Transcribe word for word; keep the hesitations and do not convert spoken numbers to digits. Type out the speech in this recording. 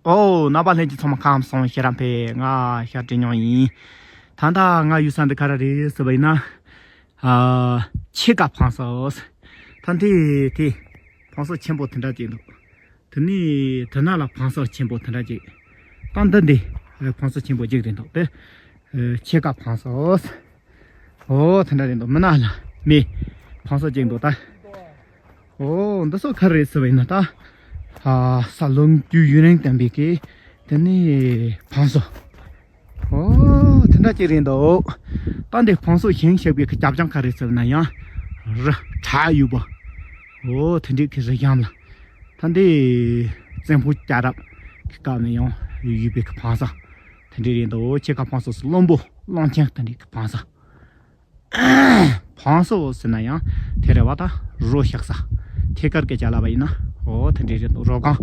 ཨོ། རྣམ་པ་ལྷན་རྒྱས་ཚང་མ་ཁམས་བཟང་། ཤེས་རབ་འཕེལ། ང་ཤར་བྲེལ་མྱོང་ཡིན། ད་ལྟ་ང་ཡོད་ས་འདི་ག་རེ་རེད་ཟེར་བ་ཡིན་ན། ཨ། ཕྱེད་ཀ་ཕང་སོ། ད་འདི་དེ་ཕང་སོ་ཆེན་པོ་དེ་འདྲ་ཅིག་འདུག་དེ་ནས་དེ་ན་ལ་ཕང་སོ་ཆེན་པོ་དེ་འདྲ་ཅིག་ད་འདི་འདི་ཕང་སོ་ཆེན་པོ་ཅིག་རེད་འདུག་དེ་ཕྱེད་ཀ་ཕང་སོ། ཨོ། དེ་འདྲ་རེད་འདུག་མི་ན་ལ་མི་ཕང་སོ་ཅིག་འདུག་ད། ཨོ། འདི་ཚོ་ག་རེ་རེད་ཟེར་བ་ཡིན་ན་ད། ཨ། ས་ལུང་རྒྱུ་ཡུན་རིང་བསྟན་པའི་གི་དེ་ནི་ཕང་སོ། ཨོ། དེ་འདྲ་ཅིག་རེད་འདུག་ད་འདི་ཕང་སོ་ཞིང་གཤེགས་པའི་གི་རྒྱབ་ལྗོངས་ག་རེ་ཟེར་ན་ཡང་། རི་བྲག་ཡོད་པ། ཨོ། དེ་འདྲའི་གི་རི་ལྗོངས་ལ། ད་འདི་བཙན་པོ་སྐྱ་རབས་གི་སྐབས་ནས་ཡང་ཡོད་པའི་གི་ཕང་སོ། དེ་འདྲ་རེད་འདུག་ཕྱེད་ཀ་ཕང་སོ་སུ་བློན་པོ་བློན་ཆེན་དེ་འདྲའི་གི་ཕང་སོ། ཕང་སོ་ཟེར་ན་ཡང་དེ་རེད་བ། ད་རོ་བཞག་ས། ཐད་ཀར་སྐད་ཆ་ལབ་པ་ཡིན་ན། ཨོ། དེ་འདྲའི་རེད་འདུག་རོ་སྒང་